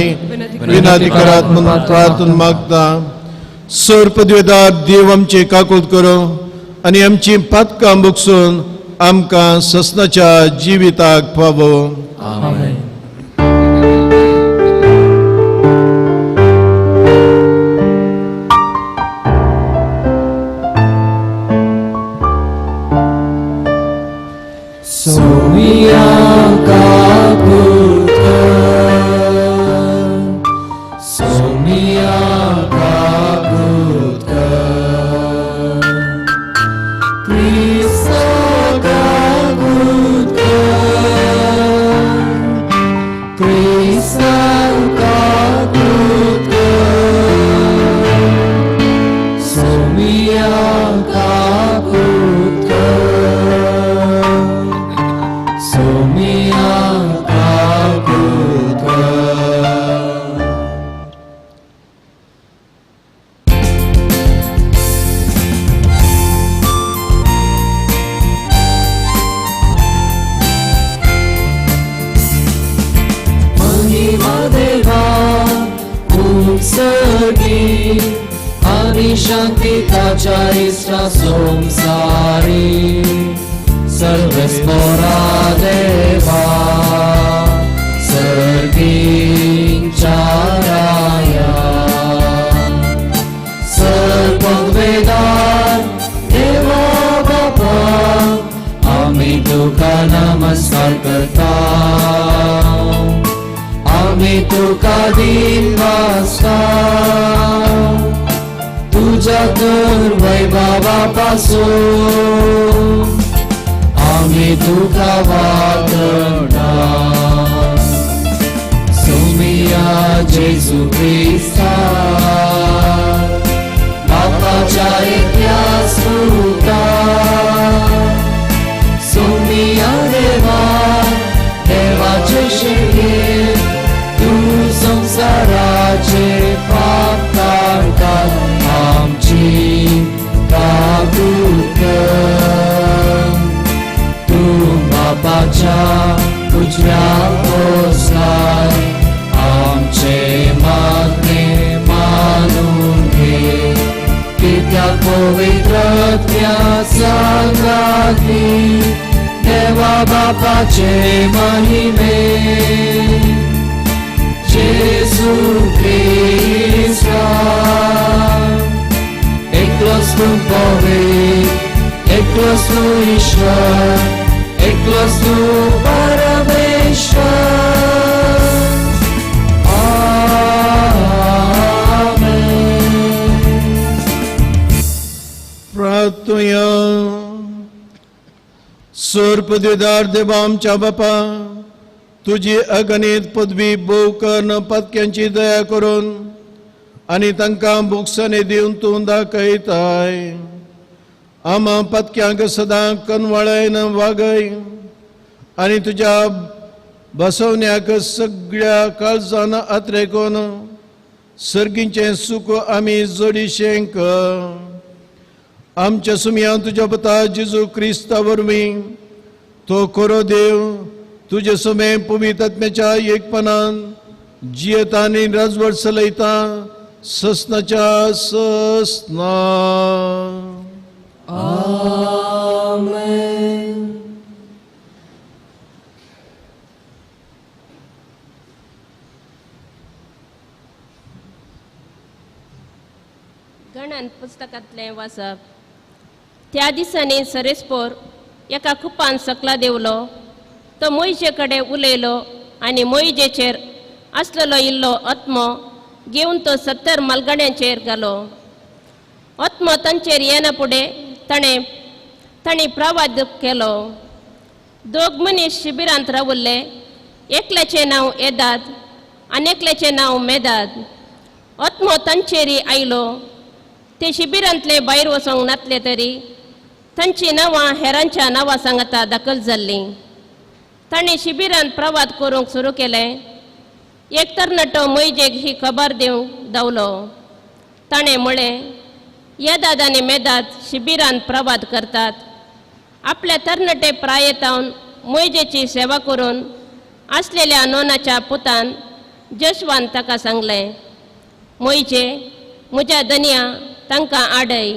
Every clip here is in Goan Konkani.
आनी विनंती करात म्हणून प्रार्थना मागता. सर पदवेदार देव आमचे काकूत करूं आनी आमची पातकां बुकसून आमकां ससनाच्या जिविताक पावो. आमेन. सोमिया काकूत कर, सोमिया काकूत कर, क्रिस्ता काकूत कर, क्रिस्ता काकूत कर, सोमिया काकूत कर, सोमिया काकूत कर. महिमा देवा उत्सर्गी आणि शांती ताच्या इश्टा संसारी सर्वेस्पोरा देवा सर्गींच्या राया. सर्ववेदार देवा बापा आम्ही तुका नमस्कार करता, आम्ही तुका दिन वाचता तुझ्या तर वैभवापासून आम्ही तुका वाकडता. सोमिया जेजू क्रिस्ता बापाच्या एकल्या सुता, सोमिया देवा देवाचे शेगे तू संसाराचे पाप काडटा आमची काकूत कर. तूं बापाच्या उजव्या बसलाय आमचे मागणे मानून घे, कित्याक पवित्र सांगाती देवा बापाचे महिमे जेजू क्रिस्ता एकलोच तूं पवित्र, एकलोच तूं ईश्वर, एकलोच तूं परमेश्वर. आमेन. प्रार्थुया. सर पदवीदार देवा आमच्या बापा, तुजी अगणित पदवी भोव कर्ण पातक्यांची दया करून आनी तांकां भोगसणे दिवन तूं दाखयताय. आमा पातक्यांक सदां कनवाळायन वागय आनी तुज्या बसवण्याक सगळ्या काळजान आत्रेकोन सर्गींचें सूख आमी जोडीशेंक. आमच्या सुमयान तुज्या पुता जेजू क्रिस्ता वरवीं तो खरो देव तुजे सुमे पवित्र आत्म्याच्या एकपणान जियेता आनी राजवट चलयता ससनाच्या ससना. आमेन. गणन पुस्तकांतलें वाचप. त्या दिसांनी सरेस्पोर एका कुपान सकला देंवलो, तो मोयजे कडेन उलयलो आनी मोयजेचेर आसलेलो इल्लो आत्मो घेवन तो 70 मालगाड्यांचेर घालो. आत्मो तांचेर येना फुडें ताणें प्रवाद केलो. दोग मनीस शिबिरांत रावल्ले, एकल्याचें नांव येदाद आनी एकल्याचें नांव मेदाद. आत्मो तांचेर आयलो, ते शिबिरांतले भायर वचोंक नातले तरी तांचीं नांवां हेरांच्या नांवां सांगाता दाखल जाल्लीं. तांणी शिबिरांत प्रवाद करूंक सुरू केलें. एक तरणाटो मोयजेक ही खबर दिवंक धांवलो. ताणें म्हळें, येदाद आनी मेदाद शिबिरांत प्रवाद करतात. आपल्या तरणाटे प्रायेतावन मोयजेची सेवा करून आसलेल्या नोनाच्या पुतान जोशवान ताका सांगलें, मोयजे म्हज्या दनया तांकां आडय.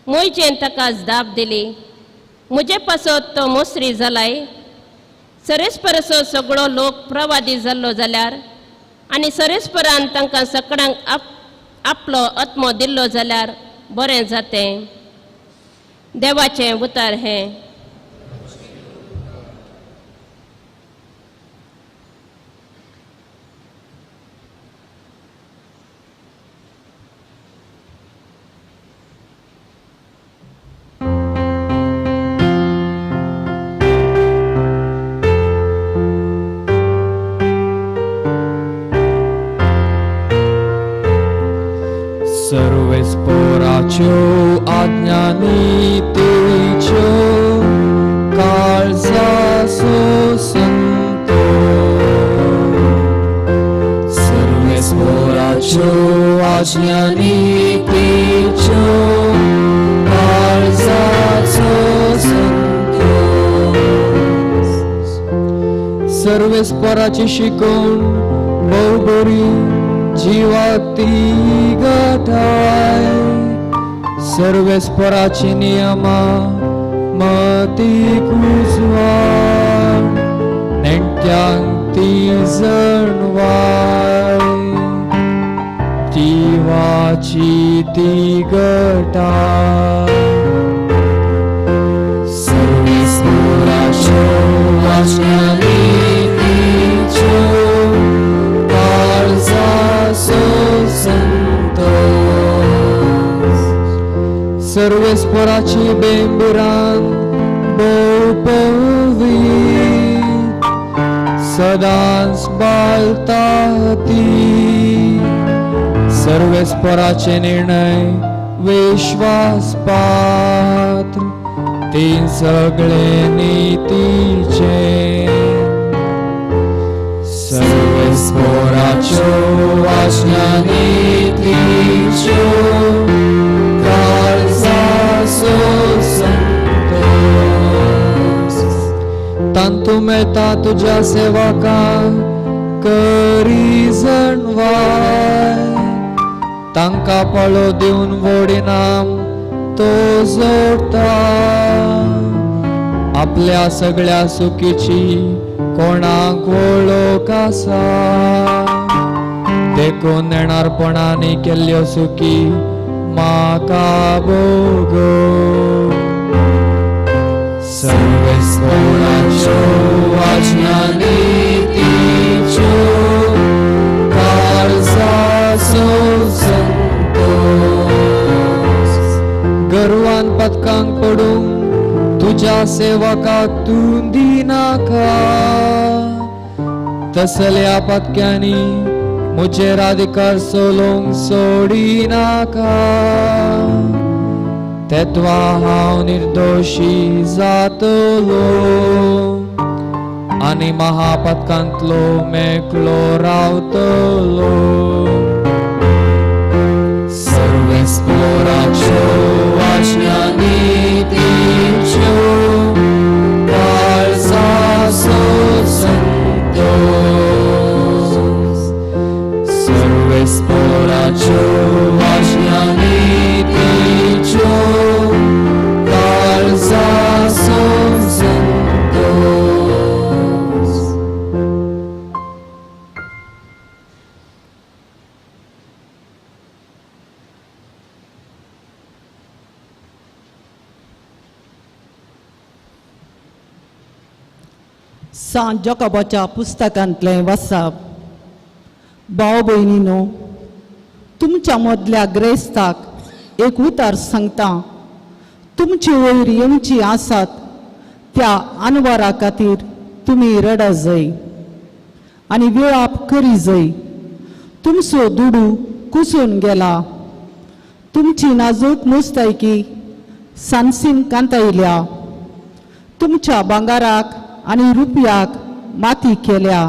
मोयजेन ताका जाप दिली, म्हजे पासत तो मोसरी जालाय. सरेस्परसो सगळो लोक प्रवादी जाल्लो जाल्यार आनी सरेस्परान तांकां सगळ्यांक आपलो आत्मो दिल्लो जाल्यार बरें जातें. देवाचें उतर हें. सर्वेस्पोराच्यो आज्ञा नीतीच्यो काळजाचो संतोष. सर्वेस्पोराच्यो आज्ञा नीतीच्यो काळजाचो संतोष. सर्वेस्पोराची शिकवण भोव बरी जिवाक ती गटाय. सर्वेस्पराची नियमा मतीक उजवाड नेण्ट्यांक ती जणवाय. जिवाची ती गटाय. सर्वेस्पराच्यो आज्ञा नीतीच्यो काळजाचो संतोष. सर्वेस्पराची बेंबिरान भोव पवी सदांच बालता ती. सर्वेस्पराचे निर्णय विश्वास पात्र ती सगळे नीतीचे. सर्वेस्पराच्यो आज्ञा नीतीच्यो काळजाचो संतोष. तांतू मेळटा तुज्या सेवकांक करी जणवाय. तांकां पाळो दिवन वडिनाम तो जोडटा. आपल्या सगळ्या सुखीची कोणाक वळख आसा. देखून नेणारपणांनी केल्ल्यो सुखी म्हाका भोग. सर्वेस्पराच्यो आज्ञा नीतीच्यो काळजाचो संतोष. गर्वान पदकांक पडूंक तुज्या सेवकाक तूं दिनाका. तसल्या पदक्यांनी म्हजेर अधिकार सोलोंक सोडिनाका. तेत्वा हांव निर्दोशी जातलो आनी महापदकांतलो मेकळो रावतलो. सर्वेस्पराच्यो आज्ञा नीतीच्यो काळजाचो संतोष. सर्वेस्पराच्यो आज्ञा नीतीच्यो काळजाचो संतोष. सांत जोकोबाच्या पुस्तकांतलें वाचप. भाव भयणीनो, तुमच्या मदल्या ग्रेस्ताक एक उतर सांगता. तुमची वयर येवची आसात त्या अनवरा खातीर तुमी रडा जाय आनी विळाप करी जाय. तुमचो दुडू कुसून गेला. तुमची नाजूक मुस्तायकी सानसीन कांतायल्या. तुमच्या भांगाराक आनी रुपयाक माती केल्या.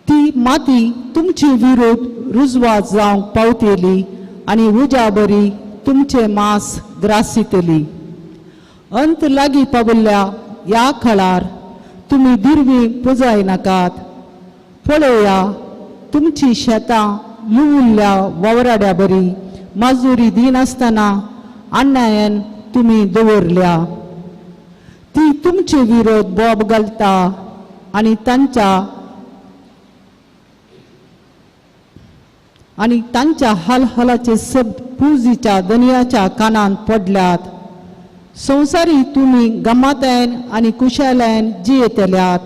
ती माती तुमची विरोध रुजवात जावंक पावतली आनी उज्या बरी तुमचें मांस ग्रासितली. अंत लागीं पाविल्ल्या ह्या काळार तुमी दिरवी पुजाय नाकात. पळोवया, तुमची शेतां लुवुल्ल्या वावराड्या बरी माजुरी दिनासतना अन्यायान तुमी दवरल्या. ती तुमचे विरोध बोब घालता आनी तांच्या हलहलाचे शब्द पुजीच्या दनयाच्या कानांत पडल्यात. संवसारी तुमी गमातायन आनी कुशालायन जियेतल्यात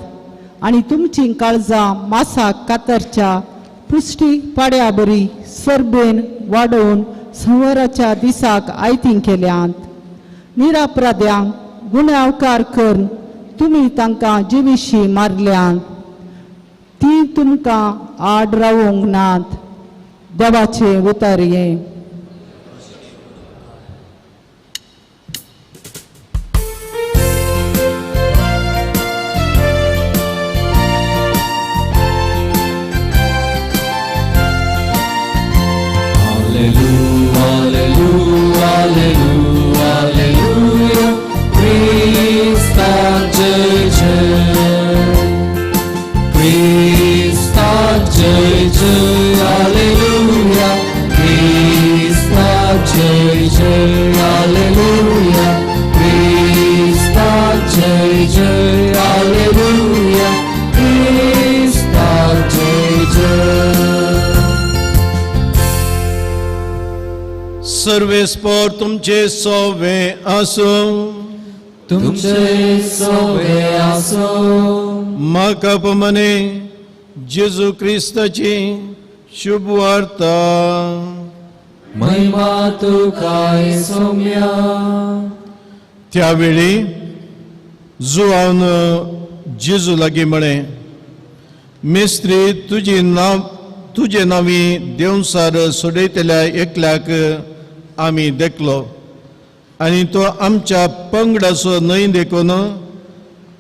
आनी तुमची काळजां मासाक कातरच्या पुश्टी पाड्या बरी सरबेन वाडोवन संवराच्या दिसाक आयतीं केल्यांत. निरापराध्यांक गुन्यांवकार करून तुमी तांकां जिविशी मारल्यांत. ती तुमकां आड रावूंक नात. देवाचें उतर हें. सर्वेस्पोर तुमचे सोवे आसूं. तुमचे सोवे आसूं. म्हाका पमने जेजू क्रिस्ताची शुभ वार्ता. महिमा तुका सोम्या. त्यावेळी जुआन जेजू लागीं म्हळें, मिस्त्री तुजी नांव तुजे नांवी देवसार सोडयतल्या एकल्याक आमी देखलो आनी तो आमच्या पंगडाचो न्हय देखून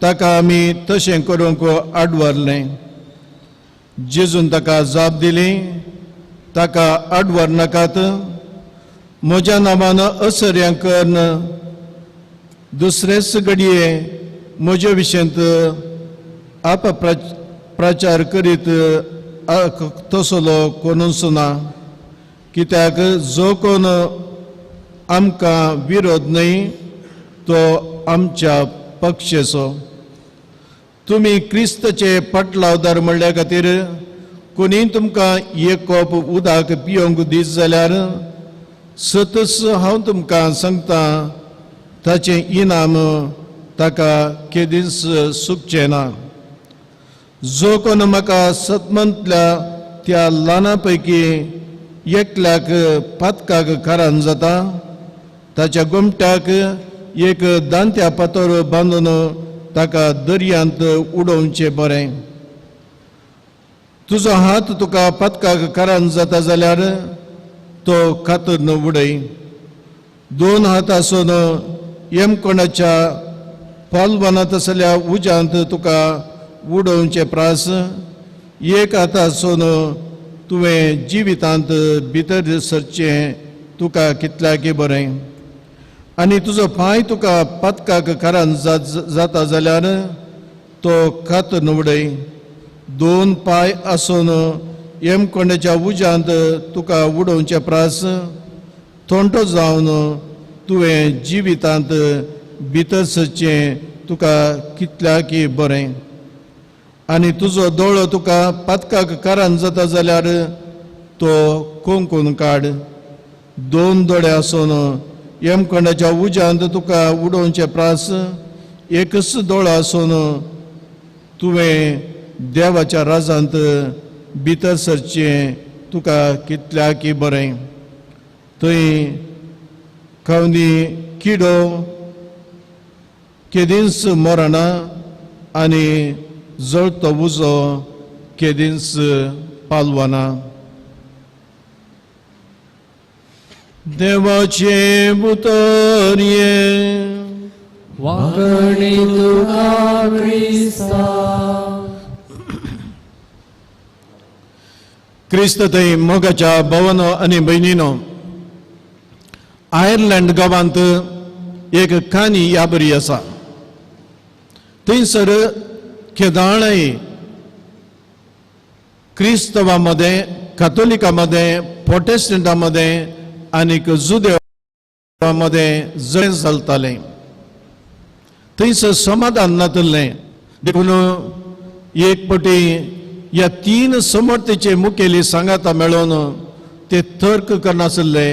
ताका आमी तशें करूंक आडवरलें. जेजून ताका जाप दिली, ताका आडवर नाकात, म्हज्या नांवान असर्यां करून दुसरेच घडये म्हजे विशयांत आप प्रचार करीत तसलो कोणूच ना. कित्याक जो कोण आमकां विरोध न्हय तो आमच्या पक्षेचो. तुमी क्रिस्तचे पटलावदार म्हणल्या खातीर कोणी तुमकां एक कोप उदक पिवंक दीस जाल्यार सतच हांव तुमकां सांगता ताचें इनाम ताका केदींच सुकचें ना. जो कोण म्हाका सतमंतल्या त्या ल्हाना पैकी एकल्याक पातकाक कारण जाता ताच्या गोमट्याक एक दांत्या पातोर बांदून ताका दर्यांत उडोवचें बरें. तुजो हात तुका पातकाक कारण जाता जाल्यार तो कातरून उडय. दोन हात आसून यमकोणाच्या पालवनांत आसल्या उज्यांत तुका उडोवचें प्रास एक हात आसून तुवें जिवितांत भितर सरचें तुका कितल्याकी बरें. आनी तुजो पांय तुका पातकाक कारण जाता जाल्यार तो कातरून उडय. दोन पांय आसून यमकोंडाच्या उज्यांत तुका उडोवचें प्रास थोंटो जावन तुवें जिवितांत भितर सरचें तुका कितल्याकी बरें. आनी तुजो दोळो तुका पातकाक कारण जाता जाल्यार तो कोंकून काड. दोन दोळे आसून यमकोंडाच्या उज्यांत तुका उडोवचें प्रास एकच दोळो आसून तुवें देवाच्या राजांत भितर सरचें तुका कितल्याकी बरें. थंय खवनी किडो केदींच मरना आनी जळतो उजो केदींच पालवना. देवाचें उतर हें. वाकणी तुका क्रिस्ता. क्रिस्त थंय मोगाच्या भवनो आनी भयणीनो, आयर्लंड गांवांत एक काणी ह्या बरी आसा. थंयसर केदाळय क्रिस्तवा मदें, कातोलिका मदें, प्रोटेस्टंटा मदें आनीक जुदेवा मदें जळें चलतालें. थंयसर समाधान नातलें. देखून एक पटी ह्या तीन समर्थेचे मुखेली सांगाता मेळोवन ते तर्क करनासले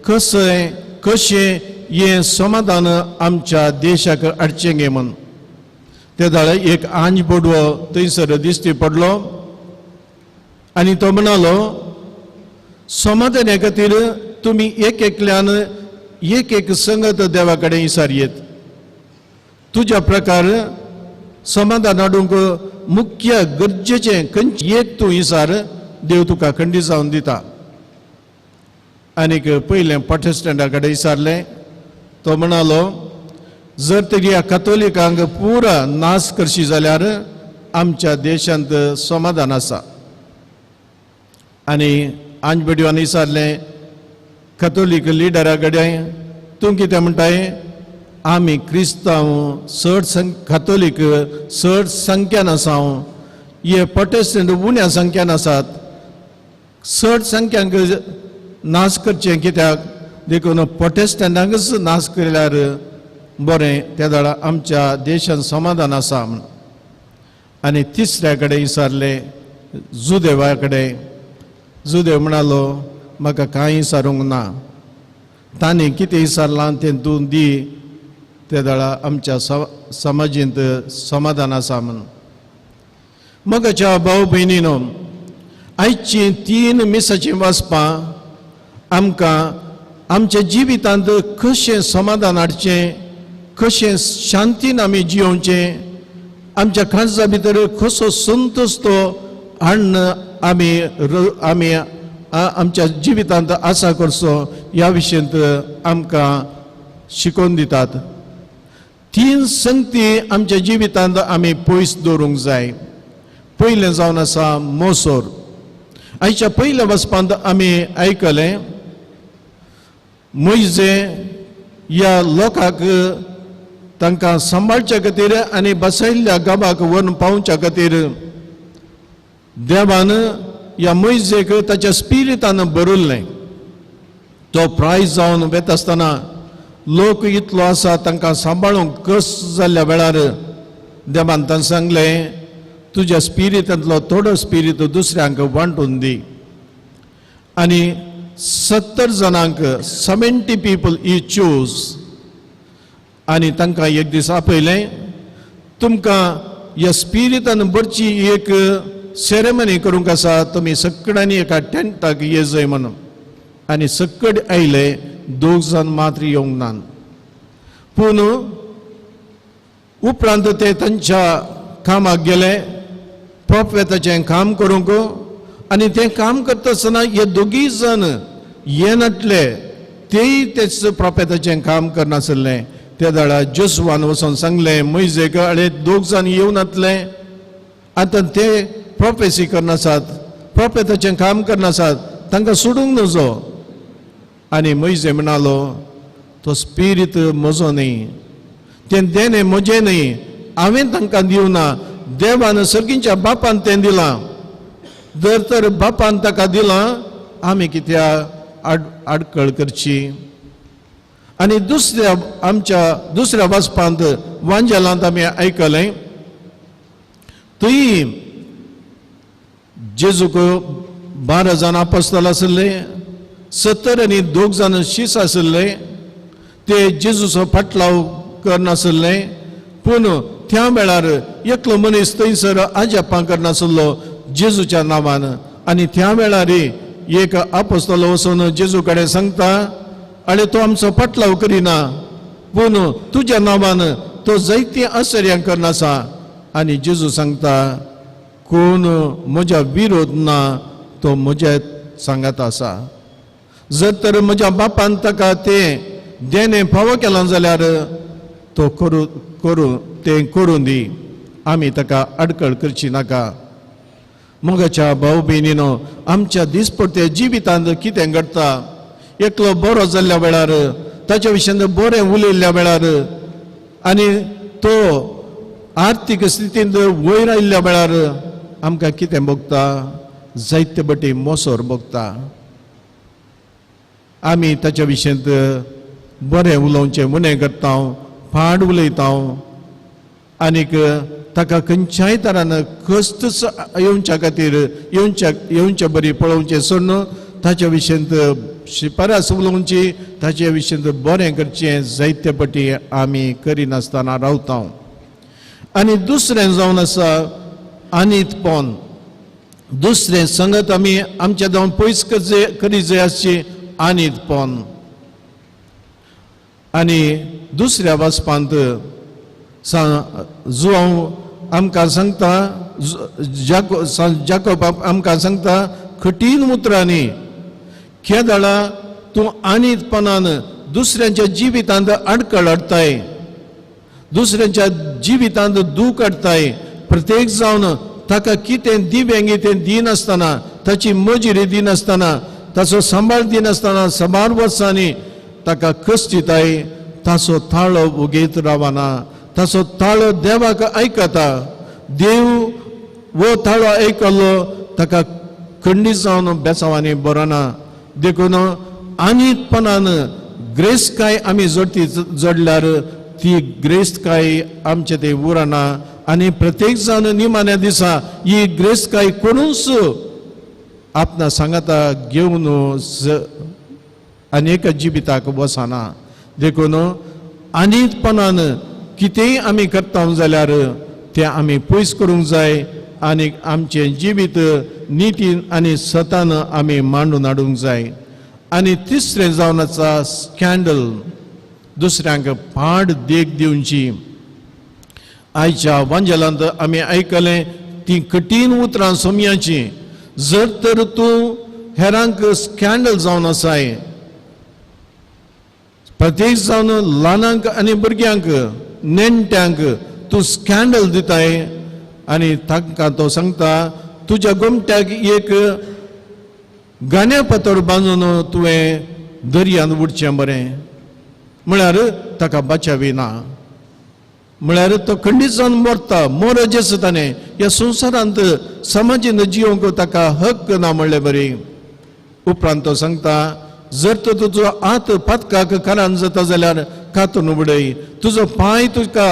कशें कशें हें समाधान आमच्या देशाक हाडचें गे म्हूण. ते दाळे एक आंज बोडवो थंयसर दिश्टी पडलो आनी तो म्हणालो, समाधाना खातीर तुमी एक एकल्यान एक एक संगत देवा कडेन इसार येत. तुज्या प्रकार समाधान हाडूंक मुख्य गरजेचें खंयचें एक तूं इसार, देव तुका खंडीत जावन दिता. आनीक पयलें प्रोटेस्टंटा कडेन विचारलें, तो म्हणालो, जर तरी ह्या कथोलिकांक पुरा नाश करशी जाल्यार आमच्या देशांत समाधान आसा. आनी आंजबेडवान विचारलें कथोलीक लिडरा कडेन, तूं कितें म्हणटाय, आमी क्रिस्तांव चड कथोलीक चड संख्यान आसा, हे प्रोटेस्टंट उण्या संख्यान आसात, चड संख्यांक नाश करचें कित्याक, देखून प्रोटेस्टंटांकच नाश केल्यार बरें, त्या वेळार आमच्या देशांत समाधान आसा म्हूण. आनी तिसऱ्या कडेन विचारलें जुदेवा कडेन, जुदेव म्हणालो म्हाका कांय विचारूंक ना, तांणी कितें विचारलां तें तूं दी, त्या वेळार आमच्या समाजींत समाधान आसा म्हूण. मगाच्या भाव भयणीनो, आयचीं तीन मिसाचीं वाचपां आमकां आमच्या जिवितांत कशें समाधान हाडचें, कशें शांतीन आमी जियोवचें, आमच्या काळजा भितर कसो संतोश तो हाडून आमी आमी आमच्या जिवितांत आसा करचो ह्या विशयांत आमकां शिकोवन दितात. तीन संगती आमच्या जिवितांत आमी पयस दवरूंक जाय. पयलें जावन आसा मोसोर. आयच्या पयल्या वचपांत आमी आयकलें मोयजे ह्या लोकांक तांकां सांबाळच्या खातीर आनी बसयल्ल्या गांवाक व्हरून पावच्या खातीर देवान ह्या मोयजेक ताच्या स्पिरितान बरयल्लें. तो प्रायज जावन वेता आसतना लोक इतलो आसा तांकां सांबाळूंक कस जाल्ल्या वेळार देवान तांकां सांगलें, तुज्या स्पिरितांतलो थोडो स्पिरीत दुसऱ्यांक वांटून दी. आनी 70 जाणांक 70 पीपल he choose. आनी तांकां एक दीस आपयलें, तुमकां ह्या स्पिरितान भरची एक सेरेमनी करूंक आसा, तुमी सगळ्यांनी एका टेंटाक ये जाय म्हणून. आनी सकड आयले, दोग जाण मात्र येवंक नात. पूण उपरांत ते तांच्या कामाक गेले, प्रोफेताचें काम करूंक. आनी तें काम करता आसतना हे दोगीय जाण येनातले, तेय तेच प्रोफेताचें काम करनासले. त्या वेळार जोसवान वचोन सांगलें मोयजेक, आळे दोग जाण येवनातले, आतां ते प्रोफेसी करनासात, प्रोफेताचें काम करनासात, तांकां सोडूंक नजो. आनी मोयजे म्हणालो, तो स्पिरीत म्हजो न्ही, तें देणें म्हजें न्ही, हांवें तांकां दिवना, देवान सर्गींच्या बापान तें दिलां. जर तर बापान ताका दिलां, आमी कित्याक आडकळ करची. आनी दुसऱ्या आमच्या दुसऱ्या वाचपांत वांजेलांत आमी आयकलें, थंय जेजूक 12 जाण आपोस्तल आशिल्ले, 70 आनी दोग जाण शीस आशिल्ले, ते जेजूचो फाटलाव करनासले. पूण त्या वेळार एकलो मनीस थंयसर आजापां करनासलो जेजूच्या नांवान. आनी त्या वेळार एक आपोस्तल वचून जेजू कडेन सांगता, आनी तो आमचो फाटलाव करिना, पूण तुज्या नांवान तो जायतीं आश्चर्यां करनासा. आनी जेजू सांगता, कोण म्हज्या विरोध ना तो म्हज्या सांगात आसा. जर तर म्हज्या बापान ताका तें देणें फावो केलां जाल्यार तो करूं करूं तें करूं दी, आमी ताका आडकळ करची नाका. मोगाच्या भाव भयणीनो, आमच्या दिसपट्ट्या जिवितांत कितें घडटा, एकलो बरो जाल्ल्या वेळार ताच्या विशयान बरें उलयल्ल्या वेळार आनी तो आर्थीक स्थितींत वयर आयिल्ल्या वेळार आमकां कितें भोगता. जायते बटी मोसोर भोगता. आमी ताच्या विशयंत बरें उलोवचें उणें करता, पाड उलयता आनीक ताका खंयच्याय तरान कश्टच येवच्या खातीर येवच्या येवच्या बरी पळोवचें सोडून ताच्या विशयंत शिफारस उलोवची, ताच्या विशयंत बरें करचें जायते पटी आमी करिनासतना रावता. आनी दुसरें जावन आसा आनीतपण. दुसरें संगत आमी आमच्या जावन पयस करचे करी जाय आसची आनीतपण. आनी दुसऱ्या वाचपांत जुआंव आमकां सांगता, जाकोब आमकां सांगता कठीण उतरांनी, केदळा तूं आनीतपणान दुसऱ्यांच्या जिवितांत आडखळ हाडटाय, दुसऱ्यांच्या जिवितांत दूख हाडटाय. प्रत्येक जावन ताका कितें दिव्यांगी तें दिनासतना, ताची मजुरी दिनासतना, ताचो सांबाळ दिनासतना साबार वर्सांनी ताका कश्ट दिताय. ताचो ताळो उगयत रावना, ताचो ताळो देवाक आयकता. देव वो ताळो आयकलो ताका खंडीत जावन बेसांवांनी बरोना. देखून आनीतपणान ग्रेस्तकाय आमी जोडती जोडल्यार ती ग्रेस्तकाय आमचे ते उरना. आनी प्रत्येक जावन निमाण्या दिसा ही ग्रेस्तकाय कोणूच आपणा सांगाता घेवन आनी एका जिविताक वचना. देखून आनीतपणान कितेंय आमी करता जाल्यार तें आमी पयस करूंक जाय आनी आमचें जिवीत नितीन आनी सतान आमी मांडून हाडूंक जाय. आनी तिसरें जावन आसा स्कँडल, दुसऱ्यांक पाड देख दिवची. आयच्या वांजेलांत आमी आयकलें ती कठीण उतरां सोमयाचीं. जर तर तूं हेरांक स्कँडल जावन आसाय, प्रत्येक जावन ल्हानांक आनी भुरग्यांक नेणट्यांक तूं स्कँडल दिताय आनी तांकां तो सांगता तुज्या गोमट्याक एक गाण्या पतर बांदून तुवें दर्यांत उडचें बरें, म्हळ्यार ताका बचावी ना, म्हळ्यार तो खंडीत जावन मरता, मोरजेस ताणें ह्या संवसारांत समाजीन जियोंक ताका हक्क ना म्हणलें बरी. उपरांत तो सांगता जर तर तुजो हात पातकाक कारण जाता जाल्यार कातून उडय, तुजो पांय तुका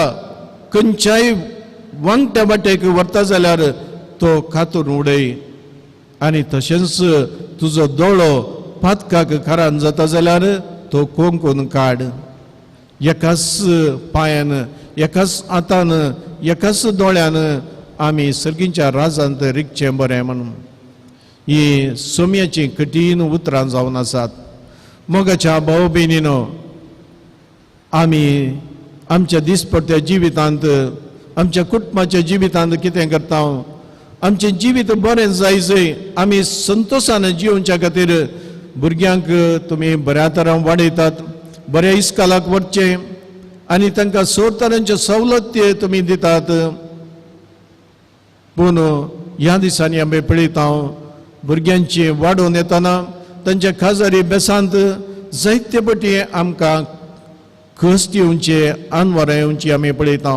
खंयच्याय वांगट्या वाटेक व्हरता जाल्यार तो कातून उडय, आनी तशेंच तुजो दोळो पातकाक कारण जाता जाल्यार तो कोंकून काड. एकाच पांयान, एकाच हातान, एकाच दोळ्यान आमी सर्गीच्या राजांत रिगचें बरें म्हणून. ही सोम्याचीं कठीण उतरां जावन आसात. मोगाच्या भाव भयणीनो, आमी आमच्या दिसपट्ट्या जिवितांत, आमच्या कुटुंबाच्या जिवितांत कितें करता? आमचें जिवीत बरें जाय जंय आमी संतोशान जियोवच्या खातीर भुरग्यांक तुमी बऱ्या तरान वाडयतात, बऱ्या इस्कालाक व्हरचें आनी तांकां सोर तरांच्यो सवलती तुमी दितात. पूण ह्या दिसांनी आमी पळयता भुरग्यांची वाडोवन येतना तांच्या खाजारी बेसांत जायते पटी आमकां कश्ट येवचे, आनवरां येवची आमी पळयता.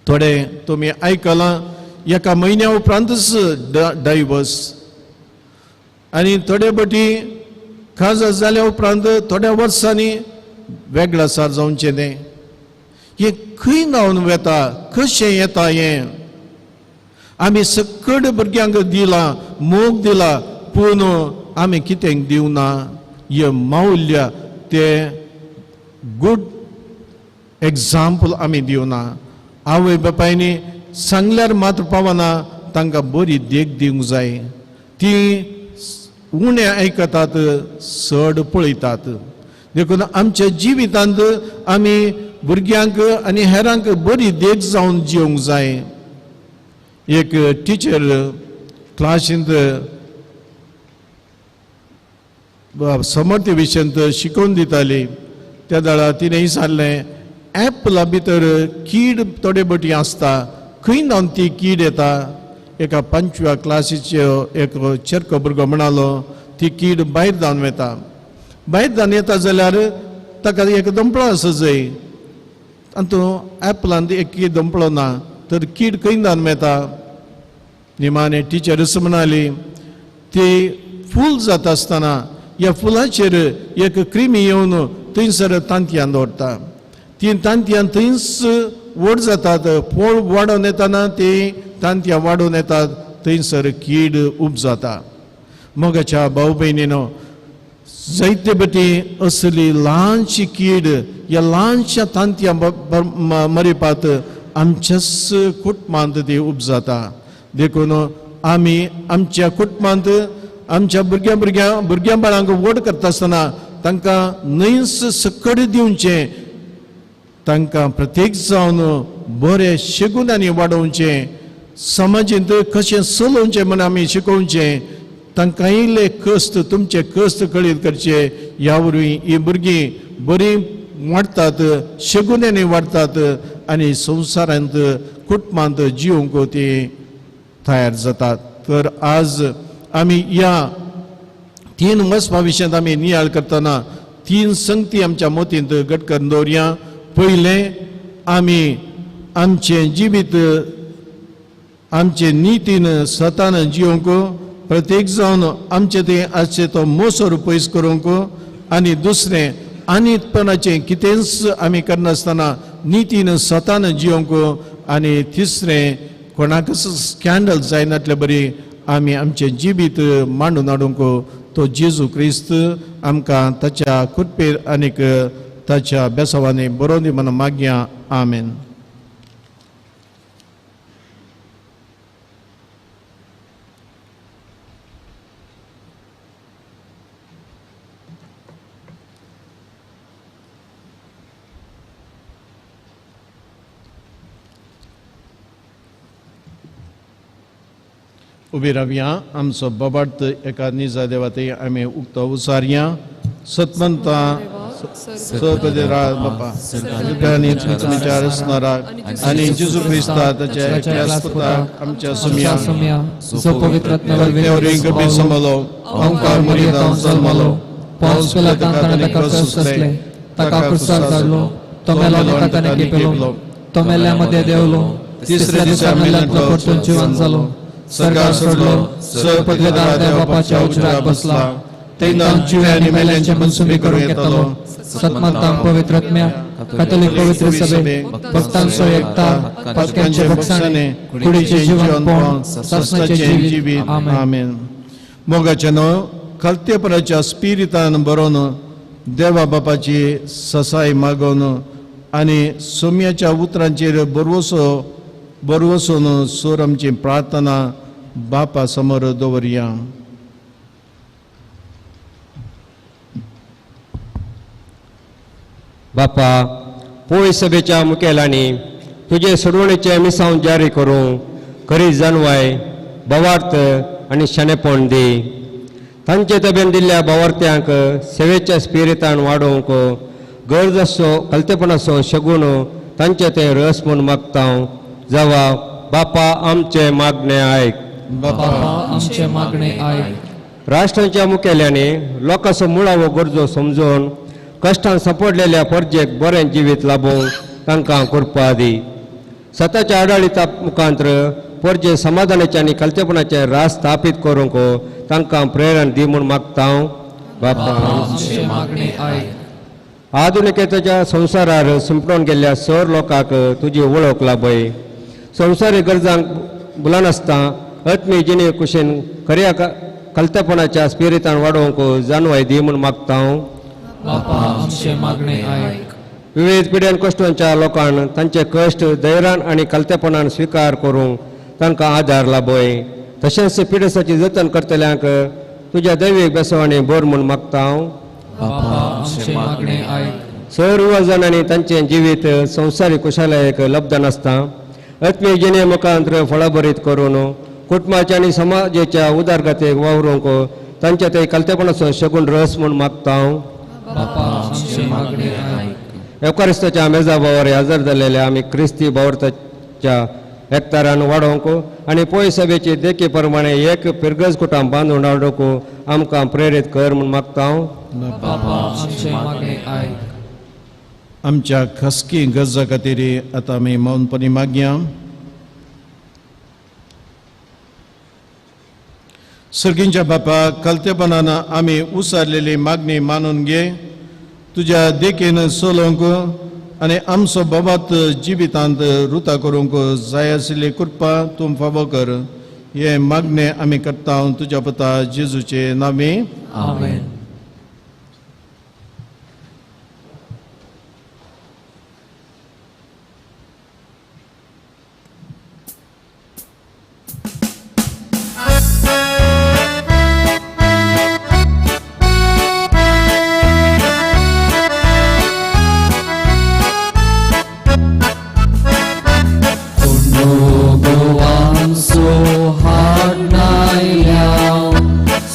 थोडे तुमी आयकलां एका म्हयन्या उपरांतच डायवर्स, आनी थोडे पटी खाजा जाल्या उपरांत थोड्या वर्सांनी वेगळा सार जावचें तें. हें खंय जावन वेता, कशें येता हें? आमी सकट भुरग्यांक दिलां, मोग दिला, पूण आमी कितें दिवना. हें मावल्य तें गूड एग्जाम्पल आमी दिवना. आवय बापायनी सांगल्यार मात्र पावना, तांकां बरी देख दिवंक जाय. ती उणें आयकतात, चड पळयतात. देखून आमच्या जिवितांत आमी भुरग्यांक आनी हेरांक बरी देख जावन जिवंक जाय. एक टिचर क्लासींत समर्थ्य विशयांत शिकोवन दिताली. त्या वेळार तिणें विचारलें, एपला भितर कीड थोडे बटी आसता, खंय जावन ती कीड येता? एका पंचव्या क्लासीच्यो एक चेरको भुरगो म्हणालो, ती कीड भायर जावन वता. भायर जावन येता जाल्यार ताका एक दंपळो आसा जंय, आनी तो एपलांत एक दंपळो ना, तर कीड खंय जावन येता? निमाणे टिचर म्हणाली ती फूल जाता आसतना ह्या फुलाचेर एक क्रिमी येवन थंयसर तांतयां दवरता. ती तांतयां थंयच व्हड जातात, पोळ वाडोवन येतना ती तांतयां वाडोवन येतात, थंयसर कीड उपजाता. मोगाच्या भाव भयणीनो, जायते बटी असली ल्हानशी कीड ह्या ल्हानश्या तांतयां मरिपात आमच्याच कुटुंबांत ती उपजाता. देखून आमी आमच्या कुटुंबांत आमच्या भुरग्यां भुरग्यां भुरग्यां बाळांक व्हड करता आसतना तांकां न्हंयच सकड दिवचें, तांकां प्रत्येक जावन बरें शेगुणांनी वाडोवचें, समाजींत कशें चलोवचें म्हूण आमी शिकोवचें, तांकां इल्ले कश्ट तुमचे कश्ट कळीत करचे. ह्या वरवीं हीं भुरगीं बरीं वाडटात, शेगुण्यांनी वाडटात आनी संवसारांत कुटुंबांत जिवंक ती तयार जातात. तर आज आमी ह्या तीन वसपा विशयांत आमी नियाळ करतना तीन संगती आमच्या मोतींत घट करून दवरया. पयलें, आमी आमचें जिवीत आमचे नितीन सतान जिवंक, प्रत्येक जावन आमचे तें आसचें तो मोसोर पयस करूंक, आनी दुसरें आनीतपणाचें कितेंच आमी करनासतना नितीन सतान जिवंक, आनी तिसरें कोणाकच स्कॅन्डल जायनातले बरी आमी आमचें जिवीत मांडून हाडूंक तो जेजू क्रिस्त आमकां ताच्या कृपेर आनीक ताच्या बेसावांनी बरोवन दी म्हणून मागया. आमेन. उबी रावया. आमचो बाबार्थ एका निजा देवाते आमी उक्तो उचारया. सतमंता बापा स्मराक आनी जेजू क्रिस्ता ताच्या एकल्याच पुताक आमच्या सुमया गरबी समलो आमकां मरियतान जल्मलो, पावस पिलातान ताणें ताका कश्ट सोंसले, ताका क्रुसार चडलो, तो मेलो आनी ताका खेपलो, तो मेल्ल्या मदें देंवलो, तिसऱ्या दिसा मेल्ल्यांतलो परतून जिवन जालो, सरकार सोडलो, सर्वपदवीदार देव बापाच्या उजव्याक बसला, तेन्ना जिवे आनी मेल्यांचे मनसुबी करूंक येतलो. सतमंतां पवित्र आत्म्या, कॅथोलिक पवित्र सभे, भक्तांचो एकता, पातक्यांचे भक्षाणे, कुडीचें जिवनपण, सासणाचें जिवीत. आमेन. मोगाचे न्हय कल्तेपणाच्या स्पिरितान बरोवन देवा बापाची ससाय मागोवन आनी सोम्याच्या उतरांचेर बरवसो बरवसून सोर आमची प्रार्थना बापा समोर दवरया. बापा, पोय सभेच्या मुखेलांनी तुजे सोडवणेचे मिसांव जारी करूं खरी जानवाय, भावार्थ आनी शाणेपण दी. तांचे तबेन दिल्ल्या भावार्थ्यांक सेवेच्या स्पिरितान वाडोवंक गरज आसचो कल्तेपणाचो शगून तांचे ते रस म्हूण मागता. जावा बापा आमचे मागणे आयक. बापा आमचे मागणे आयक. राष्ट्रांच्या मुखेल्यांनी लोकांचो मुळावो गरजो समजून कश्टान सांपडलेल्या परजेक बरें जिवीत लाबोवंक तांकां कृपा दी. सताच्या आडाळिता मुखांत्र परजे समाधानाचे आनी कल्तेपणाचे रास स्थापीत करूंक तांकां प्रेरणा दी म्हूण मागता. बापा आमचे मागणे आयक. आधुनिकतेच्या संवसारार सिंपडून गेल्ल्या सर लोकांक तुजी वळख लाबय. संवसारीक गरजांक बुलानासतना आत्मीय जिणे कुशीन खऱ्या कल्तेपणाच्या स्पिरितान वाडोवंक जाणवाय दी म्हूण मागता. बापा आमचे मागणे आयक. विविध पिड्यान कश्टांच्या लोकांक तांचे कश्ट धैर्यान आनी कल्तेपणान स्विकार करूंक तांकां आदार लाबय. तशेंच पिडेसाची जतन करतल्यांक तुज्या दैवीक बेसवांनी भर म्हूण मागता. बापा आमचे मागणे आयक. सर्व जाणांनी तांचें जिवीत संवसारीक कुशालायक लब्ध नासता आत्मीय जिणे मुखांत्र फळाभरीत करून कुटुंबाच्या आनी समाजाच्या उदरगतीक वावरूंक तांच्या ते कल्तेपणाचो शगून रस म्हूण मागता. बापा आमचे मागणे आयक. एवकारिस्ताच्या मेजा भावार हजर जाल्लेल्या आमी क्रिस्ती भावार्थाच्या एकतारान वाडोवंक आनी पोय सभेची देखी प्रमाणे एक पिरगज कुटां बांदून हाडूंक आमकां प्रेरीत कर म्हूण मागता. बापा आमचे मागणे आयक. आमच्या खासगी गरजा खातीर आतां आमी मौनपणी मागया. सर्गींच्या बापा, कलतेपणान आमी उसारलेली मागणी मानून घे. तुज्या देखीन चलोवंक आनी आमचो बाबात जिवितांत रुता करूंक जाय आशिल्ली कृपा तूं फावो कर. हे मागणे आमी करता तुज्या पुता जेजूचे नांवी. आमेन.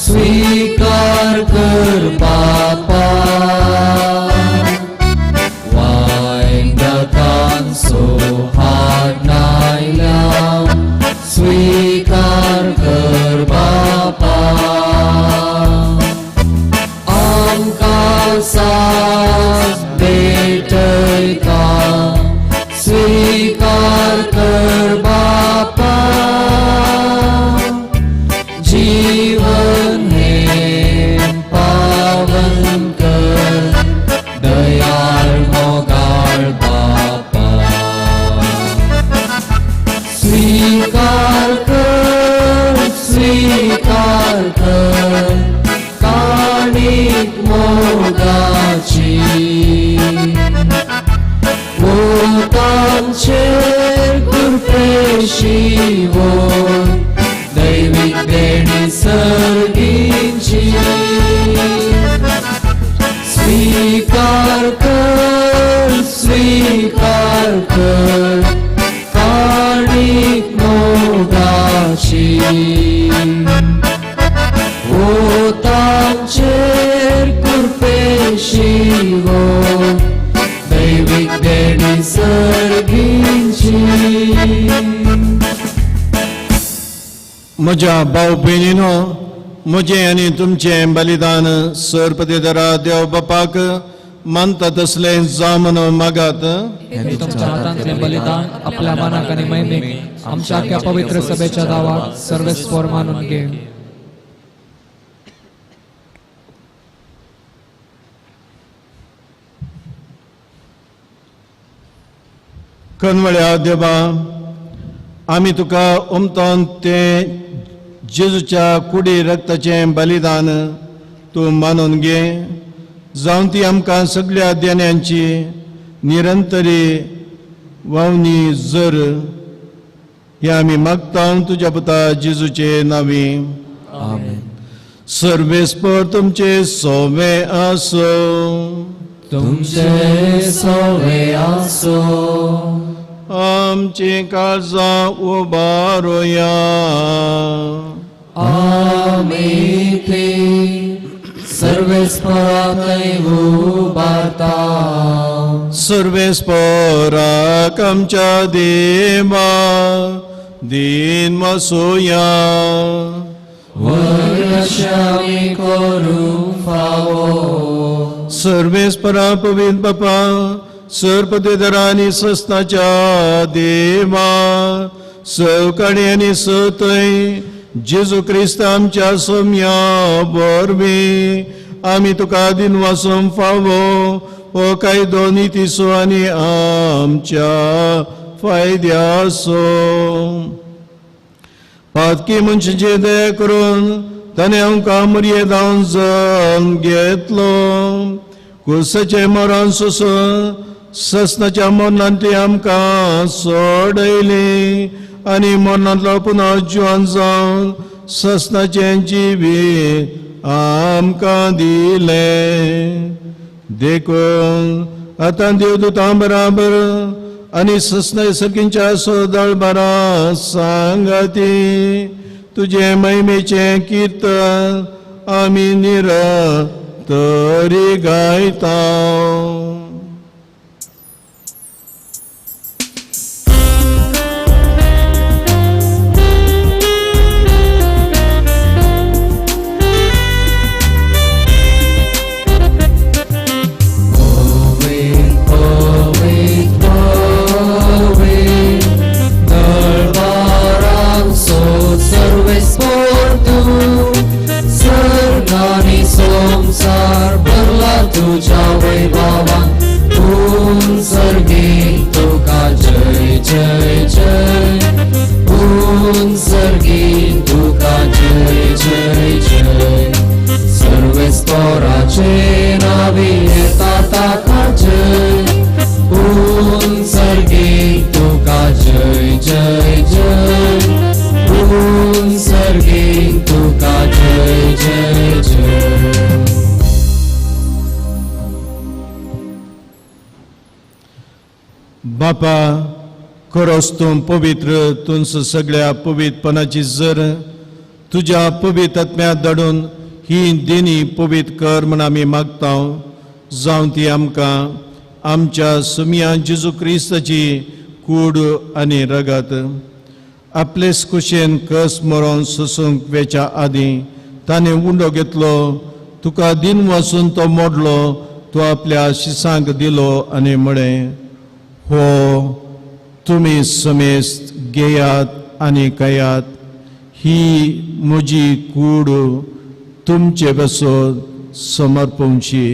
स्वीकार कर बापा, वायंगतांचो हाडनायल्या स्वीकार कर बापा. आमकां साथ भेटयता स्वीकार कर बापा. जीवन हे पावन कर दयाळ मोगाळ बापा. स्वीकार कर, स्वीकार कर काणीक मोगाची. भूतांचेर कृपेशी वोर दैवीक देणी सर्गींची. स्वीकार कर, स्वीकार कर काणीक मोगाची. भूतांचेर कृपेशी वोर दैवीक देणी सर्गींची. म्हज्या भाव भयणीनो, म्हजें आनी तुमचें बलिदान सरपतेदरा देव बापाक मानता तसलें जावं म्हणून मागात. हें तुमच्या हातांतलें बलिदान आपल्या मनाक आनी महिमेक आमच्या आख्या पवित्र सभेच्या दावाक सर्वेस्पर मानून घे. कनवळ्या देवा, आमी तुका उमतोन तें जेजूच्या कुडी रक्ताचें बलिदान तूं मानून घे. जावन ती आमकां सगळ्या देण्यांची निरंतरी वावनी जर. हे आमी मागता तुज्या पुता जेजूचे नांवी. आमेन. सर्वेस्पर तुमचे सोवे आसो. तुमचे सोवे आसो. आमची काळजां उबारोया. आमी ती सर्वेस्पराक उबारता. सर्वेस्पराक आमच्या देवा दीन वसोया. वरशामी करूं फावो. सर्वेस्परा पवित्र बापा, सरपतेदरा आनी सस्नाच्या देवा, सवकाणी आनी सतय जेजू क्रिस्त आमच्या सोम्या वरवीं आमी तुका दिनवासूंक फावो हो कायदो नितीचो आनी आमच्या फायद्याचो. पातकी मनशाची दया करून ताणें आमकां मुरये धांवन जल्म घेतलो. कुर्साचें मरण सोसून ससनाच्या मरणान ती आमकां सोडयली आनी मरणांतलो पुनः जिवन जावन ससनाचें जिवीत आमकां दिलें. देखून आतां देवदूतां बराबर आनी ससना सखींच्या सोदळ बरा सांगाती तुजें महिमेचें कीर्तन आमी निरंतरी गायता. Service for two. बापा खरोच तूं पवित्र, तूंच सगळ्या पवित्रपणाची जर तुज्या पवित्र आत्म्याक धाडून ही देणी पवित्र कर म्हण आमी मागता, जावं ती आमकां आमच्या सुमया जेजू क्रिस्ताची कूड आनी रगत। आपलेच कुशेन कस मरोन सोसूंक वेच्या आदीं ताणें उंडो घेतलो, तुका दिन वासून तो मोडलो, तो आपल्या शिसांक दिलो आनी म्हळें, हो तुमी समेस्त घेयात आनी खायात, ही म्हजी कूड तुमचे बसोत समर्पणची।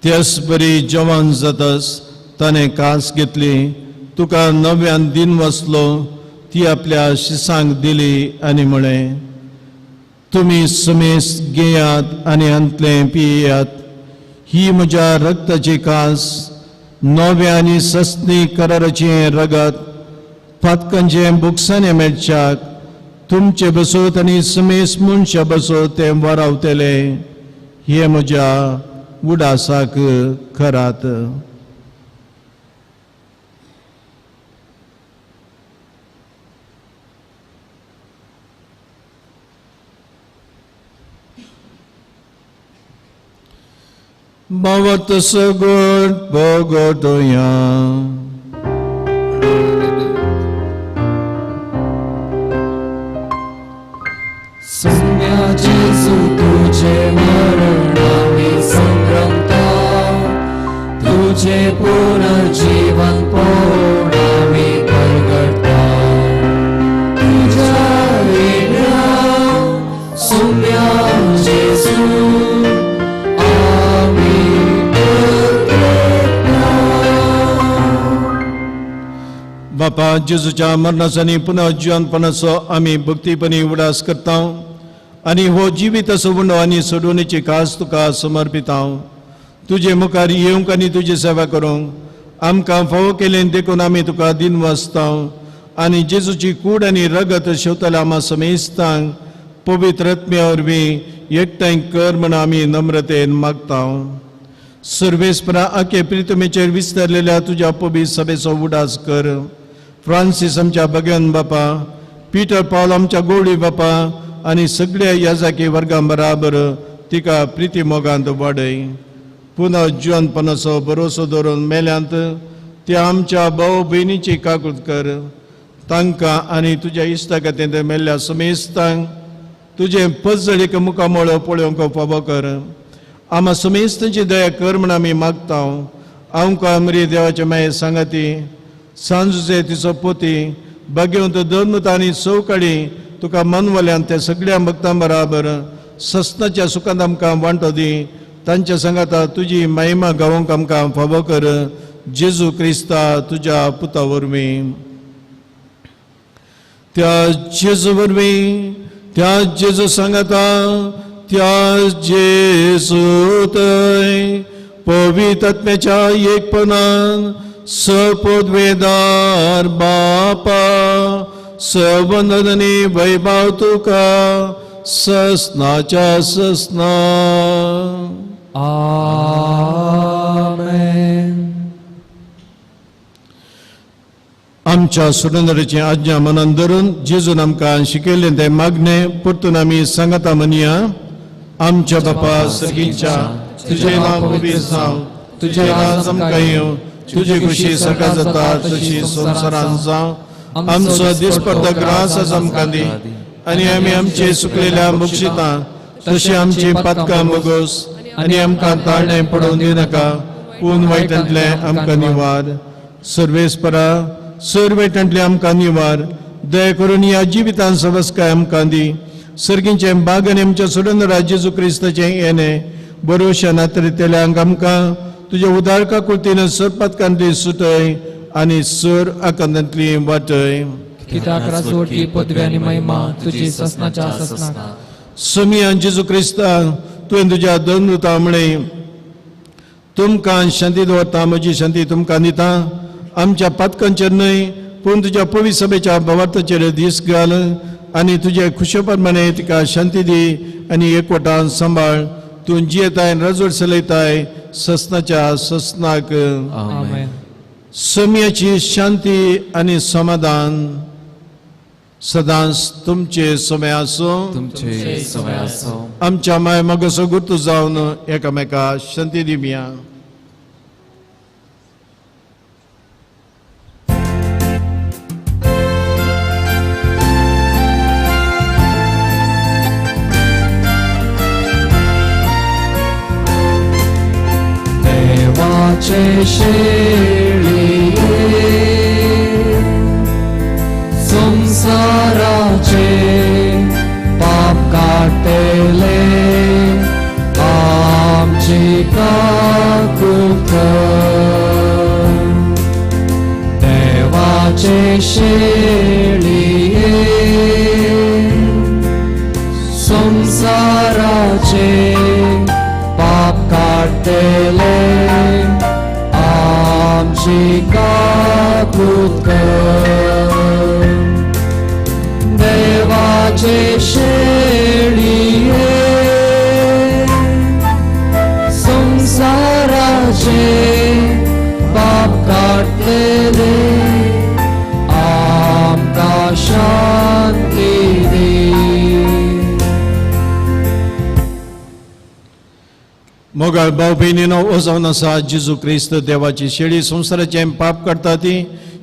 त्याच बरी जवान जातस ताणें कास घेतली, तुका नव्यान दिन वसलो, ती आपल्या शिसांक दिली आनी म्हळें, तुमी समेस्त घेयात आनी हांतलें पियात, ही म्हज्या रक्ताची कास, नव्या आनी सस्नी कराराचें रगत, पातकांचें बुकसाणें मेळच्याक तुमचे बसोत आनी समेस्त मनशां बसोत तें वरावतलें, हें म्हज्या उडासाक करात। भवत सगुण भोगोतया। सुम्या जेजू तुझे मरण आमी संभ्रमता, तुझे पुनर्जीवन पोण आमी परगटता, तुझ्या वेगळ्या सुम्या जेजू आमी परगटता। बापा जेजूच्या मरणाचो आनी पुनर्जीवनपणाचो आमी भक्तीपणी उडास करता आनी हो जिवीत असो उंडो आनी सोडवणेची खास तुका समर्पिता। तुजे मुखार येवंक आनी तुजी सेवा करूंक आमकां फावो केलें देखून आमी तुका दिन वाचता आनी जेजूची कूड आनी रगत शेवतल्या आमा समेस्तांक पवित्र आत्म्या वरवीं एकठांय कर म्हण आमी नम्रतेन मागता। सर्वेस्परा आखे प्रितमेचेर विस्तारलेल्या तुज्या पवित्र सभेचो उडास कर। फ्रांसीस आमच्या भगवान बापा, पीटर पावल आमच्या गोवळी बापा आनी सगळ्या याजाकी वर्गां बराबर तिका प्रिती मोगांत वाडय। पुनः जिवनपणाचो भरोसो दवरून मेल्यांत त्या आमच्या भाव भयणीची काकूत कर, तांकां आनी तुज्या इश्टागतींत मेल्ल्या समेस्तांक तुजें पजळीक मुखामळ पळोवंक फावो कर। आमा समेस्तांची दया कर म्हण आमी मागता। आमकां आमरी देवाचे माये सांगाती सांजुचे तिचो पोती भाग्यवंत धर्मत आनी चौकडी तुका मनवल्यान त्या सगळ्या भक्तां बराबर सस्नाच्या सुखांत आमकां वांटो दी, तांच्या सांगाता तुजी महिमा गावोंक आमकां फावो कर, जेजू क्रिस्ता तुज्या पुता वरवीं। त्या जेजू वरवीं, त्या जेजू सांगाता, त्या जेजू थंय पवित्र आत्म्याच्या एकपणान सपोदवेदार बापा सवंदनी वैभव तुका ससनाच्या ससना। आमेन। आमच्या सुरेंद्राची आज्ञा मनान धरून जेजून आमकां शिकयल्लें तें मागणें परतून आमी सांगता म्हणया। आमच्या बापा सर्गीच्या, तुजें नांव पवित्र जावं, तुजें राज आमकां येवं, तुजी खुशी सकाळ जाता तशी संवसारांत जावं। आमचो दिसपडतो ग्रास आज आमकां दी आनी आमी आमचे सुकलेल्या बक्षिता तशी आमची पातकां बोगोस आनी आमकां ताळणें पडोवन दिवनाका, पूण वायटांतलें आमकां निवार। सर्वेस्परा सर वायटांतलें आमकां निवार, दया करून ह्या जिवितान सवस्काय आमकां दी। सर्गींचें बाग आनी आमच्या सोडून जेजू क्रिस्ताचें येणें बरोवशा नातरितल्यांक आमकां तुज्या उदारका कुर्तीन सर पातकांतली सुटय आनी सर आकांतांतली वाटय। कित्याक राजवटी पदवी आनी महिमा तुजी ससनाच्या ससना। समिया जेजू क्रिस्ता तुवें तुज्या दोन म्हळें, तुमकां शांती दवरता, म्हजी शांती तुमकां दिता, आमच्या पातकांचेर न्हय पूण तुज्या पवित्र सभेच्या भावार्थाचेर दीस घाल आनी तुजे खुशे प्रमाणे तिका शांती दी आनी एकवटान सांबाळ. तूं जियेताय रजवड चलयताय ससनाच्या ससनाक. आमेन. सम्याची शांती आनी समाधान सदांच तुमचे समय आसूं. तुमचे समय आसो. आमच्या माय मगसो गुर्तू जावन एकामेका शांती दिवया. देवाचे शेळये संसाराचे पाप काडटले आमची काकूट कर. देवाचे शेळये संसाराचे पाप काडटले आमची काकूट कर. देवाचे शेळये संसाराचे पाप काडटले आमकां शांती दी. मोगाळ भाव भयणीनो, हो जावन आसा जेजू क्रिस्त देवाची शेळी संवसाराचें पाप काडटा ती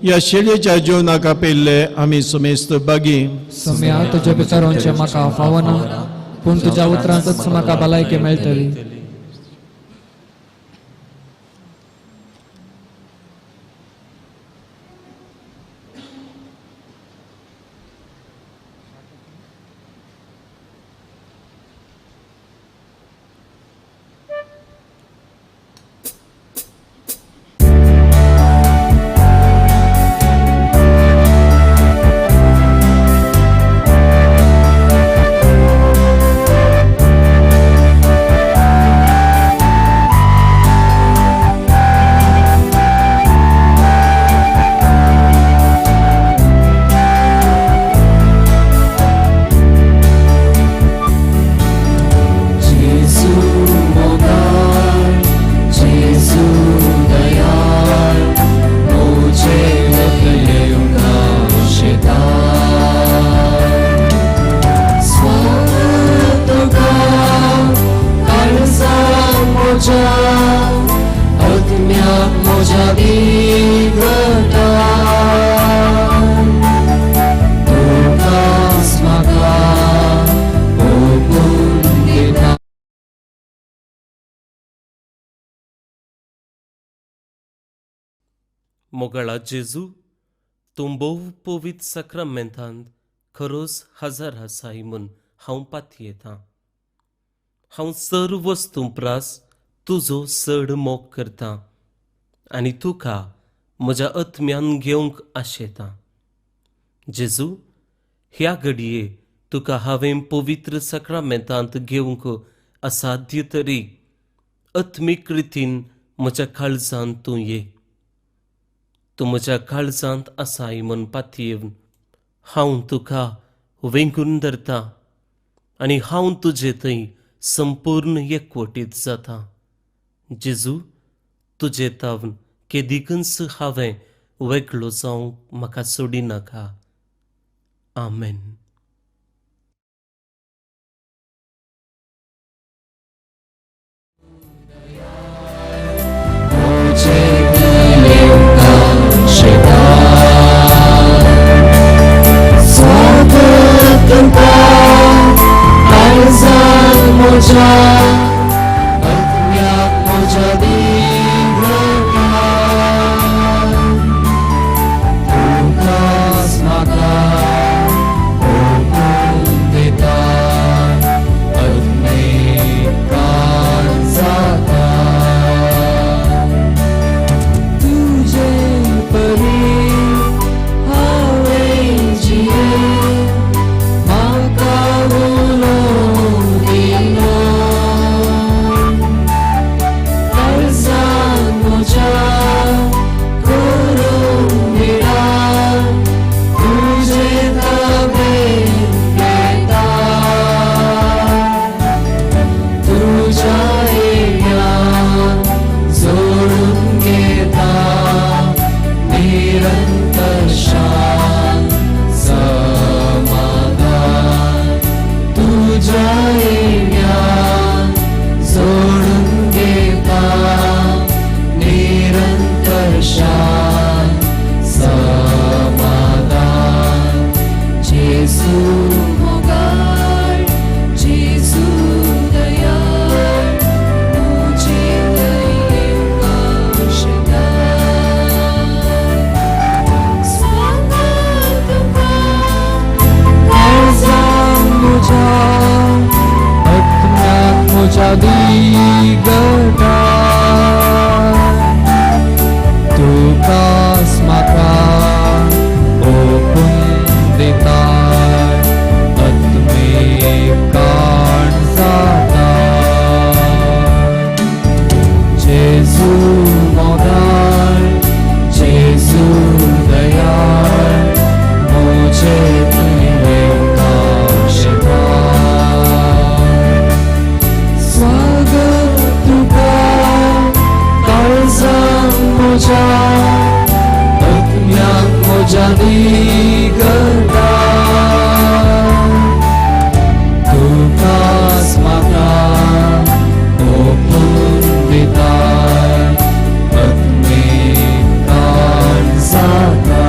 ह्या शेळयेच्या जेवणाक आपयल्ले आमी समेस्त बागी. सम्या तुज्या भितर म्हाका फावना पूण तुज्या उतरांतच म्हाका भलायकी मेळटली. मोगाळा जेजू, तूं भोव पवित्र साक्रामेंतांत खरोच हजर आसाय म्हूण हांव पातयेतां. हांव सर्व वस्तूं प्रास तुजो चड मोग करतां आनी तुका म्हज्या आत्म्यान घेवंक आशेतां. जेजू, ह्या घडये तुका हांवें पवित्र साक्रामेंतांत घेवंक असाध्य तरी आत्मीक रितीन म्हज्या काळजांत तूं ये. तूं म्हज्या काळजांत आसाय म्हूण पातयेवन हांव तुका वेंगून धरतां आनी हांव तुजे थंय संपूर्ण एकवटीत जाता. जेजू, तुजे तावन केदिकूच हांवें वेगळो जावंक म्हाका सोडिनाका. आमेन. म्हजे थंय येवना शेतान. स्वागत तुका काळजान म्हज्या, आत्म्याक म्हज्या निगता. तुकाच म्हाका ओपून दिताय, आत्मीक ताण जाता.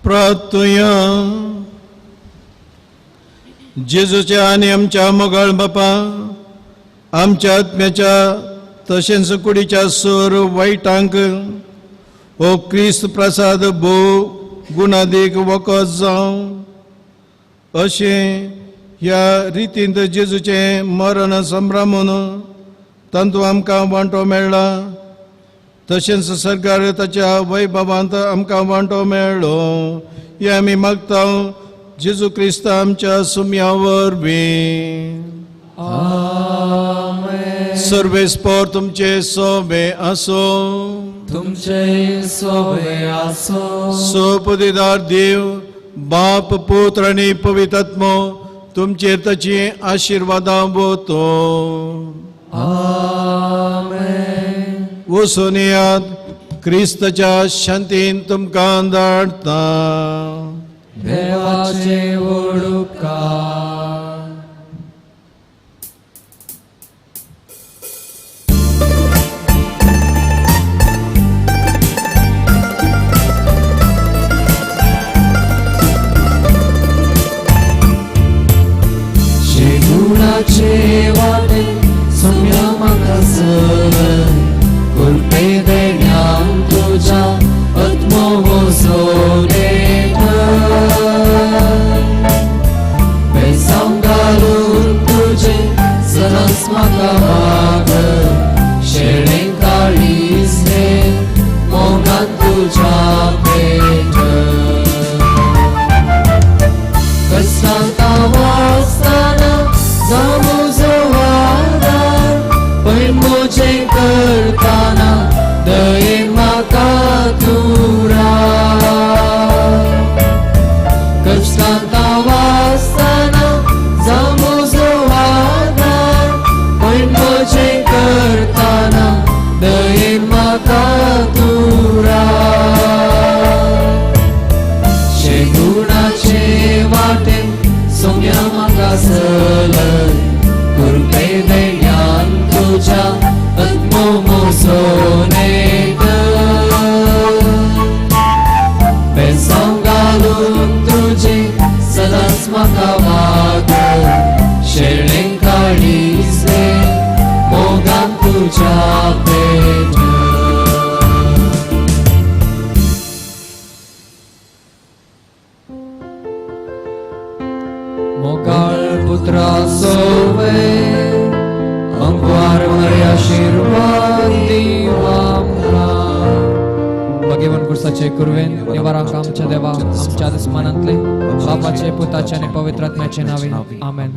प्रार्थुया. जेजूच्या आनी आमच्या मोगाळ बापा, आमच्या आत्म्याच्या तशेंच कुडीच्या सर वायटांक हो क्रिस्त प्रसाद भोव गुणादीक वखद जावं अशें ह्या रितींत जेजूचें मरण संभ्रमून तातूंत आमकां वांटो मेळ्ळा, तशेंच सरकार ताच्या वैभवांत आमकां वांटो मेळ्ळो. हें आमी मागता जेजू क्रिस्त आमच्या सुम्या वरवीं. सर्वेस्पोर तुमचे सोबे आसो. तुमचे सोबे आसो. सोपदिदार देव बाप पुत्र आनी पवित्र आत्मो तुमचेर ताची आशिर्वादां वतो. आमेन. वचून येयात, क्रिस्ताच्या शांतीन तुमकां धाडटा. देवाचे व्हड उपकार. शेगुणाचे वाटे सोम्या म्हाका चलय, कृपे देण्यान तुज्या आत्मो वसोनेत. बेसांव घालून तुजें सदांच म्हाका वागय, शेळें काळीज हें मोगान तुज्या पेटय. कष्टांत वाचतना जावं म्हजो आदार, पळय म्हजें करतना दयेन म्हाका तूं राव. कष्टांत वाचतना जावं म्हजो आदार, पळय म्हजें करतना दयेन म्हाका तूं राव. शेगुणाचे वाटेन सोम्या म्हाका चलय, कृपे देण्यान तुज्या आत्मो मोसोनेत. बेसांव घालून तुजें सदांच म्हाका वागय, शेळें काळीज हें मोगान तुज्या पेटय. मोगाळ पुत्रा सोवे अंकवार मरे आशिर्वाद दिवा. भगवान कुर्साचे कुरवेन निवारांक आमच्या देवा आमच्या दुस्मानांतले बापाचे पुताचे आनी पवित्र आत्म्याचे नावे आमेन.